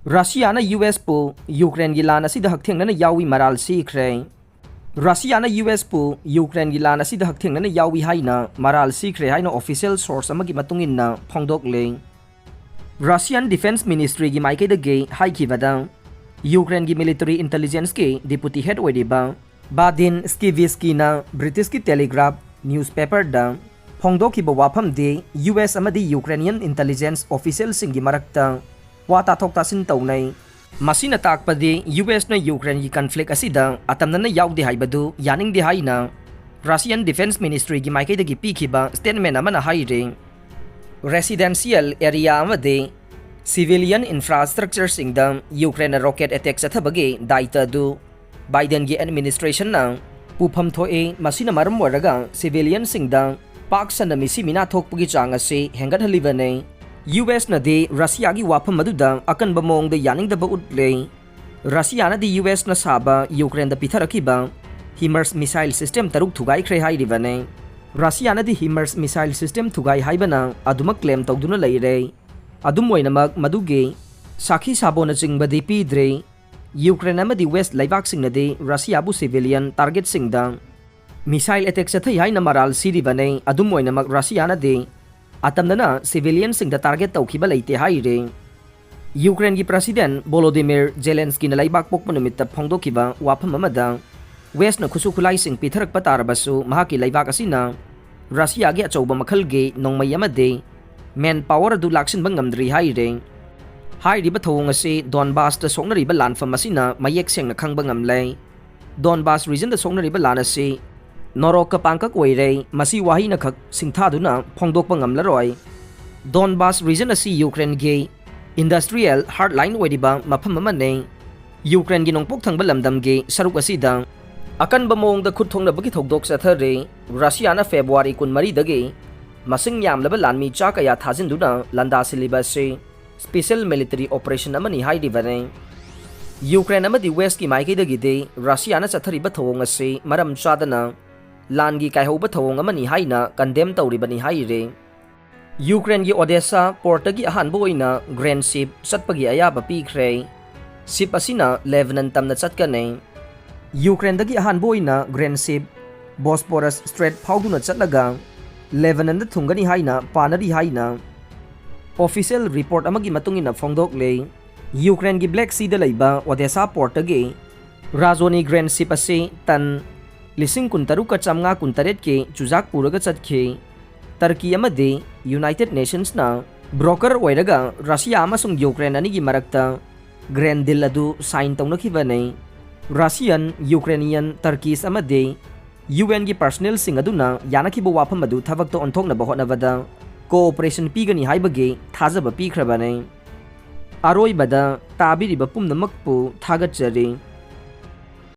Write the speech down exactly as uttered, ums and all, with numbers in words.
ꯔꯁꯤꯌꯥꯅ U ꯑꯦꯁꯄꯨ ꯌꯨꯀ꯭ꯔꯦꯟꯒꯤ ꯂꯥꯟ ꯑꯁꯤꯗ ꯍꯛꯊꯦꯡꯅꯅ ꯌꯥꯎꯏ ꯃꯔꯥꯜ ꯁꯤꯈ꯭ꯔꯦ꯫ ꯔꯁꯤꯌꯥꯅ ꯌꯨ ꯑꯦꯁꯄꯨ ꯌꯨꯀ꯭ꯔꯦꯟꯒꯤ ꯂꯥꯟ ꯑꯁꯤꯗ ꯍꯛꯊꯦꯡꯅꯅ ꯌꯥꯎꯏ ꯍꯥꯏꯅ ꯃꯔꯥꯜ ꯁꯤꯈ꯭ꯔꯦ ꯍꯥꯏꯅ official source ꯑꯃꯒꯤ ꯃꯇꯨꯡ ꯏꯟꯅ ꯐꯣꯡꯗꯣꯛꯂꯤ꯫ Russian Defense Ministryꯒꯤ ꯃꯥꯏꯀꯩꯗꯒꯤ ꯍꯥꯏꯈꯤꯕꯗ, ꯌꯨꯀ꯭ꯔꯦꯟꯒꯤ military intelligenceꯀꯤ deputy head ꯑꯣꯏꯔꯤꯕ ꯕꯥꯗꯤꯟ ꯁ꯭ꯀꯤꯚꯤꯁꯀꯤꯅ ꯕ꯭ꯔꯤꯇꯤꯁꯀꯤ Telegraph newspaperꯗ ꯐꯣꯡꯗꯣꯛꯈꯤꯕ ꯋꯥꯐꯝꯗꯤ ꯌꯨ ꯑꯦꯁ ꯑꯃꯗꯤ Ukrainian intelligence officialꯁꯤꯡꯒꯤ ꯃꯔꯛꯇ ꯋꯥ ꯇꯥꯊꯣꯛ ꯇꯥꯁꯤꯟ ꯇꯧꯅꯩ꯫ ꯃꯁꯤꯅ ꯇꯥꯛꯄꯗꯤ ꯌꯨ ꯑꯦꯁꯅ ꯌꯨꯀ꯭ꯔꯦꯟꯒꯤ conflict ꯑꯁꯤꯗ ꯑꯇꯝꯅꯅ ꯌꯥꯎꯗꯦ ꯍꯥꯏꯕꯗꯨ ꯌꯥꯅꯤꯡꯗꯦ ꯍꯥꯏꯅ Russian Defense Ministryꯒꯤ ꯃꯥꯏꯀꯩꯗꯒꯤ ꯄꯤꯈꯤꯕ statement ꯑꯃꯅ ꯍꯥꯏꯔꯤ꯫ Residential area ꯑꯃꯗꯤ civilian infrastructureꯁꯤꯡꯗ ꯌꯨꯀ꯭ꯔꯦꯟꯅ rocket attack ꯆꯠꯊꯕꯒꯤ ꯗꯥꯏꯇ ꯑꯗꯨ ꯕꯥꯏꯗꯦꯟꯒꯤ administrationꯅ ꯄꯨꯐꯝ ꯊꯣꯛꯏ꯫ ꯃꯁꯤꯅ ꯃꯔꯝ ꯑꯣꯏꯔꯒ civilianꯁꯤꯡꯗ ꯄꯥꯛ ꯁꯟꯅ ꯃꯤꯁꯤ ꯃꯤꯅꯥ ꯊꯣꯛꯄꯒꯤ ꯆꯥꯡ ꯑꯁꯤ ꯍꯦꯟꯒꯠꯍꯜꯂꯤꯕꯅꯤ꯫ ꯌꯨ ꯑꯦꯁꯅꯗꯤ ꯔꯁꯤꯌꯥꯒꯤ ꯋꯥꯐꯝ ꯑꯗꯨꯗ ꯑꯀꯟꯕ ꯃꯑꯣꯡꯗ ꯌꯥꯅꯤꯡꯗꯕ ꯎꯠꯂꯤ꯫ ꯔꯁꯤꯌꯥꯅꯗꯤ ꯌꯨ ꯑꯦꯁꯅ ꯁꯥꯕ ꯌꯨꯀ꯭ꯔꯦꯟꯗ ꯄꯤꯊꯔꯛꯈꯤꯕ HIMARS missile system ꯇꯔꯨꯛ ꯊꯨꯒꯥꯏꯈ꯭ꯔꯦ ꯍꯥꯏꯔꯤꯕꯅꯤ꯫ ꯔꯁꯤꯌꯥꯅꯗꯤ HIMARS missile system ꯊꯨꯒꯥꯏ ꯍꯥꯏꯕꯅ ꯑꯗꯨꯃꯛ claim ꯇꯧꯗꯨꯅ ꯂꯩꯔꯦ꯫ ꯑꯗꯨꯝ ꯑꯣꯏꯅꯃꯛ, ꯃꯗꯨꯒꯤ ꯁꯥꯈꯤ ꯁꯥꯕꯣꯅꯆꯤꯡꯕꯗꯤ ꯄꯤꯗ꯭ꯔꯤ꯫ ꯌꯨꯀ꯭ꯔꯦꯟ ꯑꯃꯗꯤ West ꯂꯩꯕꯥꯛꯁꯤꯡꯅꯗꯤ ꯔꯁꯤꯌꯥꯕꯨ civilian targetꯁꯤꯡꯗ missile attack ꯆꯠꯊꯩ ꯍꯥꯏꯅ ꯃꯔꯥꯜ ꯁꯤꯔꯤꯕꯅꯤ꯫ ꯑꯗꯨꯝ ꯑꯣꯏꯅꯃꯛ, ꯔꯁꯤꯌꯥꯅꯗꯤ ꯑꯇꯝꯅꯅ civilianꯁꯤꯡꯗ target ꯇꯧꯈꯤꯕ ꯂꯩꯇꯦ ꯍꯥꯏꯔꯤ꯫ ꯌꯨꯀ꯭ꯔꯦꯟꯒꯤ President Volodymyr Zelenskyꯅ ꯂꯩꯕꯥꯛ ꯄꯣꯛꯄ ꯅꯨꯃꯤꯠꯇ ꯐꯣꯡꯗꯣꯛꯈꯤꯕ ꯋꯥꯐꯝ ꯑꯃꯗ, Westꯅ ꯈꯨꯠꯁꯨ ꯈꯨꯠꯂꯥꯏꯁꯤꯡ ꯄꯤꯊꯔꯛꯄ ꯇꯥꯔꯕꯁꯨ, ꯃꯍꯥꯛꯀꯤ ꯂꯩꯕꯥꯛ ꯑꯁꯤꯅ ꯔꯁꯤꯌꯥꯒꯤ ꯑꯆꯧꯕ ꯃꯈꯜꯒꯤ ꯅꯣꯡꯃꯩ ꯑꯃꯗꯤ manpower ꯑꯗꯨ ꯂꯥꯛꯁꯤꯟꯕ ꯉꯝꯗ꯭ꯔꯤ ꯍꯥꯏꯔꯤ꯫ ꯍꯥꯏꯔꯤꯕ ꯊꯧꯑꯣꯡ ꯑꯁꯤ ꯗꯣꯟꯕꯥꯁꯇ ꯁꯣꯛꯅꯔꯤꯕ ꯂꯥꯟꯐꯝ ꯑꯁꯤꯅ ꯃꯌꯦꯛ ꯁꯦꯡꯅ ꯈꯪꯕ ꯉꯝꯂꯦ꯫ ꯗꯣꯟꯕꯥꯁ regionꯗ ꯁꯣꯛꯅꯔꯤꯕ ꯂꯥꯟ ꯑꯁꯤ ꯅꯣꯔꯣꯛꯀ ꯄꯥꯡꯀꯛ ꯑꯣꯏꯔꯦ꯫ ꯃꯁꯤ ꯋꯥꯍꯩꯅꯈꯛ ꯁꯤꯡꯊꯥꯗꯨꯅ ꯐꯣꯡꯗꯣꯛꯄ ꯉꯝꯂꯔꯣꯏ꯫ ꯗꯣꯟꯕꯥꯁ region ꯑꯁꯤ ꯌꯨꯀ꯭ꯔꯦꯟꯒꯤ industrial heartline ꯑꯣꯏꯔꯤꯕ ꯃꯐꯝ ꯑꯃꯅꯤ꯫ ꯌꯨꯀ꯭ꯔꯦꯟꯒꯤ ꯅꯣꯡꯄꯣꯛ ꯊꯪꯕ ꯂꯝꯗꯝꯒꯤ ꯁꯔꯨꯛ ꯑꯁꯤꯗ ꯑꯀꯟꯕ ꯃꯑꯣꯡꯗ ꯈꯨꯠ ꯊꯣꯛꯅꯕꯒꯤ ꯊꯧꯗꯣꯛ ꯆꯠꯊꯔꯤ꯫ ꯔꯁꯤꯌꯥꯅ February ꯀꯨꯟꯃꯔꯤꯗꯒꯤ ꯃꯁꯤꯡ ꯌꯥꯝꯂꯕ ꯂꯥꯟꯃꯤ ꯆꯥ ꯀꯌꯥ ꯊꯥꯖꯤꯟꯗꯨꯅ ꯂꯥꯟꯗꯥꯁꯤꯜꯂꯤꯕ ꯑꯁꯤ special military operation ꯑꯃꯅꯤ ꯍꯥꯏꯔꯤꯕꯅꯤ꯫ ꯌꯨꯀ꯭ꯔꯦꯟ ꯑꯃꯗꯤ Westꯀꯤ ꯃꯥꯏꯀꯩꯗꯒꯤꯗꯤ ꯔꯁꯤꯌꯥꯅ ꯆꯠꯊꯔꯤꯕ ꯊꯧꯑꯣꯡ ꯑꯁꯤ ꯃꯔꯝ ꯆꯥꯗꯅ ꯂꯥꯟꯒꯤ ꯀꯥꯏꯍꯧꯕ ꯊꯧꯑꯣꯡ ꯑꯃꯅꯤ ꯍꯥꯏꯅ condemn ꯇꯧꯔꯤꯕꯅꯤ ꯍꯥꯏꯔꯤ꯫ ꯌꯨꯀ꯭ꯔꯦꯟꯒꯤ ꯑꯣꯗꯦꯁꯥ ꯄꯣꯔꯠꯇꯒꯤ ꯑꯍꯥꯟꯕ ꯑꯣꯏꯅ ꯒ꯭ꯔꯦꯟ ꯁꯤꯞ ꯆꯠꯄꯒꯤ ꯑꯌꯥꯕ ꯄꯤꯈ꯭ꯔꯦ꯫ ꯁꯤꯞ ꯑꯁꯤꯅ ꯂꯦꯕꯅꯟ ꯇꯝꯅ ꯆꯠꯀꯅꯤ꯫ ꯌꯨꯀ꯭ꯔꯦꯟꯗꯒꯤ ꯑꯍꯥꯟꯕ ꯑꯣꯏꯅ ꯒ꯭ꯔꯦꯟ ꯁꯤꯞ ꯕꯣꯁꯄꯣꯔꯁ ꯁ꯭ꯇ꯭ꯔꯦꯠ ꯐꯥꯎꯗꯨꯅ ꯆꯠꯂꯒ ꯂꯦꯕꯅꯟꯗ ꯊꯨꯡꯒꯅꯤ ꯍꯥꯏꯅ ꯄꯥꯅꯔꯤ ꯍꯥꯏꯅ ꯑꯣꯐꯤꯁꯤꯌꯦꯜ ꯔꯤꯄꯣꯔꯠ ꯑꯃꯒꯤ ꯃꯇꯨꯡ ꯏꯟꯅ ꯐꯣꯡꯗꯣꯛꯂꯦ꯫ ꯌꯨꯀ꯭ꯔꯦꯟꯒꯤ ꯕ꯭ꯂꯦꯛ ꯁꯤꯗ ꯂꯩꯕ ꯑꯣꯗꯦꯁꯥ ꯄꯣꯔꯠꯇꯒꯤ ꯔꯥꯖꯣꯅꯤ ꯒ꯭ꯔꯦꯟ ꯁꯤꯞ ꯑꯁꯤ ꯇꯟ ꯂꯤꯁꯤꯡ ꯀꯨꯟꯇꯔꯨꯛꯀ ꯆꯥꯝꯃꯉꯥ ꯀꯨꯟꯇꯔꯦꯠꯀꯤ ꯆꯨꯖꯥꯛ ꯄꯨꯔꯒ ꯆꯠꯈꯤ꯫ ꯇꯔꯀꯤ ꯑꯃꯗꯤ ꯌꯨꯅꯥꯏꯇꯦꯗ ꯅꯦꯁꯟꯁꯅ ꯕ꯭ꯔꯣꯀꯔ ꯑꯣꯏꯔꯒ ꯔꯁꯤꯌꯥ ꯑꯃꯁꯨꯡ ꯌꯨꯀ꯭ꯔꯦꯟ ꯑꯅꯤꯒꯤ ꯃꯔꯛꯇ ꯒ꯭ꯔꯦꯟ ꯗꯤꯜ ꯑꯗꯨ ꯁꯥꯏꯟ ꯇꯧꯅꯈꯤꯕꯅꯤ꯫ ꯔꯁꯤꯌꯥꯟ, ꯌꯨꯀ꯭ꯔꯦꯅꯤꯌꯥꯟ, ꯇꯔꯀꯤꯁ ꯑꯃꯗꯤ ꯌꯨ ꯑꯦꯟꯒꯤ ꯄꯔꯁꯅꯦꯜꯁꯤꯡ ꯑꯗꯨꯅ ꯌꯥꯅꯈꯤꯕ ꯋꯥꯐꯝ ꯑꯗꯨ ꯊꯕꯛꯇ ꯑꯣꯟꯊꯣꯛꯅꯕ ꯍꯣꯠꯅꯕꯗ ꯀꯣꯑꯣꯄꯔꯦꯁꯟ ꯄꯤꯒꯅꯤ ꯍꯥꯏꯕꯒꯤ ꯊꯥꯖꯕ ꯄꯤꯈ꯭ꯔꯕꯅꯤ꯫ ꯑꯔꯣꯏꯕꯗ ꯇꯥꯕꯤꯔꯤꯕ ꯄꯨꯝꯅꯃꯛꯄꯨ ꯊꯥꯒꯠꯆꯔꯤ꯫